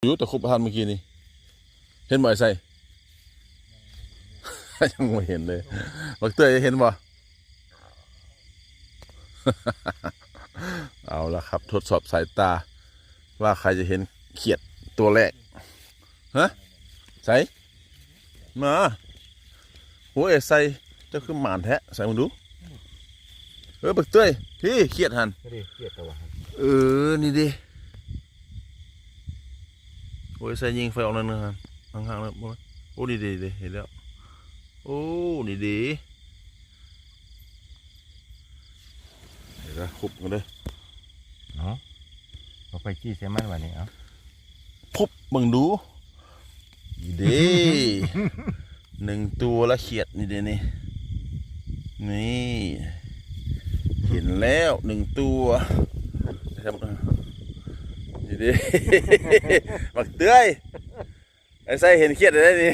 ຢູ່ ຕະຄຸບທ່ານເມື່ອກີ້ນີ້ ເຫັນບໍ່ ໄອ້ໄຊ? ຍັງບໍ່ເຫັນເລີຍ. ບັກເຕີຍເຫັນບໍ່? ເອົາລະຄັບ ທົດສອບສາຍຕາ ວ່າໃຜຈະເຫັນຂຽດຕົວແລກ. ຮະ? ໃສ? ມາ. ໂອ້ຍ ໄອ້ໄຊ ເຈົ້າຄືໝານແທ້ ໃສເບິ່ງດູ. ເອີ ບັກເຕີຍ ພີ້ ຂຽດຫັ້ນ. ນີ້ເດ້ ຂຽດຕົວຫັ້ນ. ເອີ ນີ້ເດ້. ໂອ້ຍ ໃສ່ຍິງໄຟອອກໜ້ອຍໜຶ່ງຫັ້ນ ຫ່າງໆ ເລີຍ. ໂອ້ ນີ້ເດ້ ເດ້ ເຫັນແລ້ວ. ໂອ້ ນີ້ເດ້ ເຫັນແລ້ວ. ຄຸບກັນເດີ້ ເນາະ. ເອົາໄຟຈີ່ໃສ່ມັນບາດນີ້. ເອົາ ຄຸບເບິ່ງດູ. ນີ້ເດ້ ໜຶ່ງຕົວລະ ຂຽດນີ້ເດ້ນີ້. ນີ້ ເຫັນແລ້ວໜຶ່ງຕົວ. ນີ້ເດ້ ບັກເຕີຍ ໄອ້ໄຊເຫັນຂຽດໄດ້ນີ້.